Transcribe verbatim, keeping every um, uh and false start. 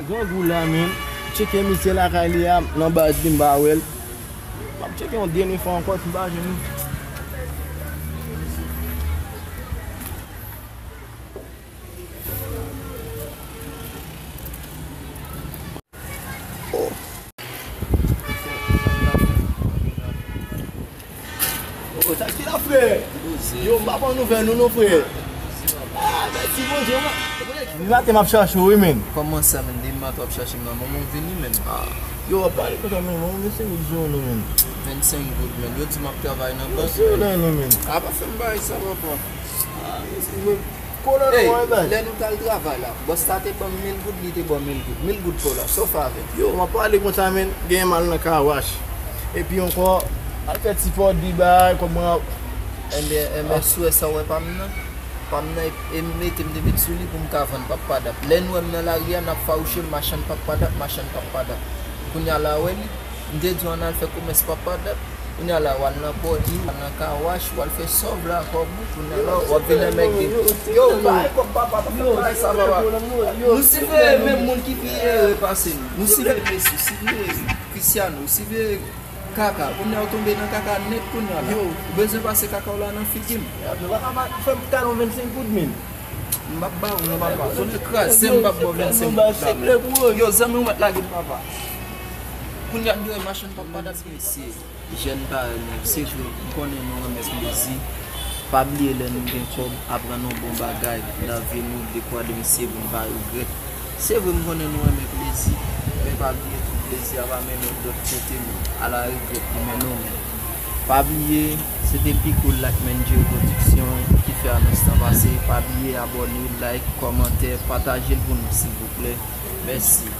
Grangou la, men. Tcheke misye lakay li a, nan baz li, m pa wè l. M ap tcheke yon dènye fwa ankò, si m pa jwenn li. Oh. Oh, sa ki la, frè? Yo, m pa pran nouvèl ou non, frè. Ah, mèsi Bondye, man. Depi maten m ap chache w, wi, men. Kòman sa, men? Depi maten w ap chache m nan, manman w vini, men. Ah. Yo, w ap pale konsa, men. Manman, men se milyon nou, men. Vennsenk goud, men. Yo di m ap travay nan bank, men. Yo, se lè nou, men. A pa fè m bagay sa, papa. Ah, men se, men. Hey, lè nou t al travay la, bòs la te ban m mil goud, li te ban m mil goud. Mil goud pou la, sof avè m. Yo, m ap pale konsa, men, genyen m al nan kawash. Epi ankò, al fè ti fò di bay, kòman. Enben, enben, si w wè sa w wè pa m nan, pa m nan, e, e mete m te met sou li pou m ka vann pap padap. Lè nou wè m nan lari a, n ap fawouche m, machann pap padap, machann pap padap. Kounye a la, w wè li, m te di w ann al fè komès pap padap. Kounye a la, w al nan pòdi, w al nan kawash, w al fè sòv la, kòb ou, kounye a la, w ap vin anmègde m. Yo, bay kòb papa, pa fè bagay sa, papa. Nou siveye menm moun ki pi ere pase nou. Nou siveye Messi, siveye Cristiano, siveye Kaka. Kounye a w tonbe nan kaka nèt kounye a la. Ou bezwen pase kaka w la nan figi m. Yo, papa, fè m kado vennsenk goud, men. M p ap ba ou non, papa. Fò nou kraze m, m p ap ba w vennsenk goud la, men. Yo, zanmi w mèt lage m, papa. Kounye a m dwe machann papa dat mesye. Jèn parèy mwen, se vre, m konnen nou renmen plezi. Pa bliye lè nou gen kòb, aprann yon bon bagay nan vi nou, dekwa de misye pou n pa regrèt. Se vre, m konnen nou renmen plezi, men pa bliye tou plezi a va mennen w dòt kote, men a la regrèt li mennen w, men. Pa bliye, se te Pi Cool ak Menjeri Production ki fè anons lan pase. Pa bliye abòne, like, kòmantè, pataje l pou nou, silvouplè. Mèsi.